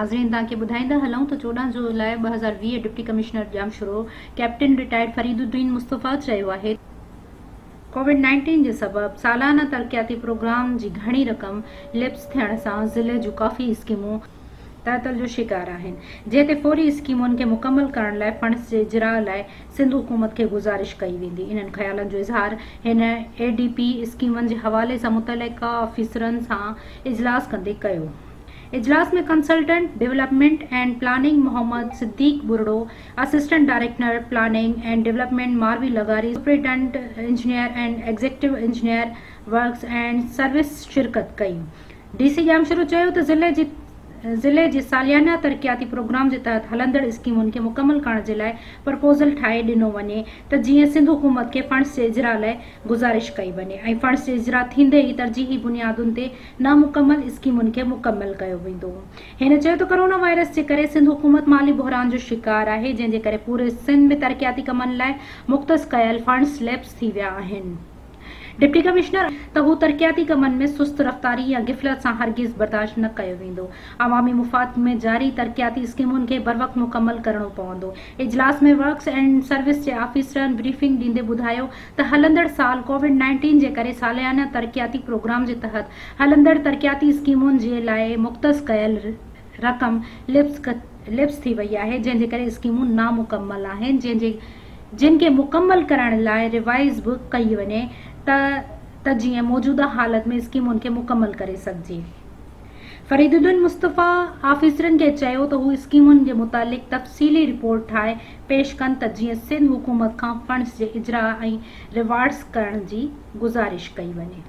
ناظرين توهان کي ٻڌائيندا هلون ته 14 جولاء 2020 deputy commissioner Jamshoro captain retired Farid Uddin Mustafa چيو آهي ته ڪووڊ 19 جي سبب سالانه ترقياتي پروگرام جي گهڻي رقم ليپس ٿيڻ سان ضلعي جون ڪافي اسڪيمون تعطل جو شڪار آهن جنهن تي فوري اسڪيمن کي مڪمل ڪرڻ لاء فنڊز جي اجراء لاء سنڌ حڪومت کي گذارش ڪئي ويندي. انهن خيالن جو اظهار هن اي ڊي پي اسڪيمن جي حوالي سان متعلقه آفيسرن سان اجلاس ڪندي ڪيو. اجلاس ۾ consultant development and planning Muhammad Siddique Buriro, assistant director planning and development Marvi لغاري، superintendent engineer and executive engineer works and service شرڪت ڪئي. ڊي سي ڄامشورو چيو ته ضلعي جي ضلعي جي ساليانه ترقياتي پروگرام جي تحت هلندڙ اسڪيمن کي مڪمل ڪرڻ جي لاء پرپوزل ٺاهي ڏنو وڃي ته جيئن سنڌ حڪومت کي فنڊز جي اجراء لاء گذارش ڪئي وڃي ۽ فنڊز جي اجراء ٿيندي ئي ترجيحي بنيادن تي نامڪمل اسڪيمن کي مڪمل ڪيو ويندو. هن چيو ته ڪرونا وائرس جي ڪري سنڌ حڪومت مالي بحران جو شڪار آهي جنهن جي ڪري پوري سنڌ ۾ ترقياتي ڪمن لاء مختص ڪيل فنڊز ليپس ٿي ويا آهن. ڊپٽي ڪمشنر ته هو ترقياتي ڪمن ۾ سست رفتاري يا غفلت سان هرگز برداشت نه ڪيو ويندو، عوامي مفاد ۾ جاري ترقياتي اسڪيمن کي بروقت مڪمل ڪرڻو پوندو. اجلاس ۾ ورڪس اينڊ سروس جي آفيسرن بريفنگ ڏيندي ٻڌايو ته هلندڙ سال ڪووڊ 19 جي ڪري ساليانه ترقياتي پروگرام جي تحت هلندڙ ترقياتي اسڪيمن جي لاء مختص ڪيل رقم ليپس ٿي وئي آهي جنهن جي ڪري اسڪيمون نامڪمل آهن جنهن جي جن کي مڪمل ڪرڻ لاء ريوائز به ڪئي وڃي ته ته جيئن موجوده حالت ۾ اسڪيمن کي مڪمل ڪري سگهجي. فريد الدين مصطفيٰ آفيسرن کي چيو ته هو اسڪيمن جي متعلق تفصيلي رپورٽ ٺاهي پيش ڪن ته جيئن سنڌ حڪومت کان فنڊز جي اجراء ۽ ريوارڊز ڪرڻ جي گذارش ڪئي وڃي.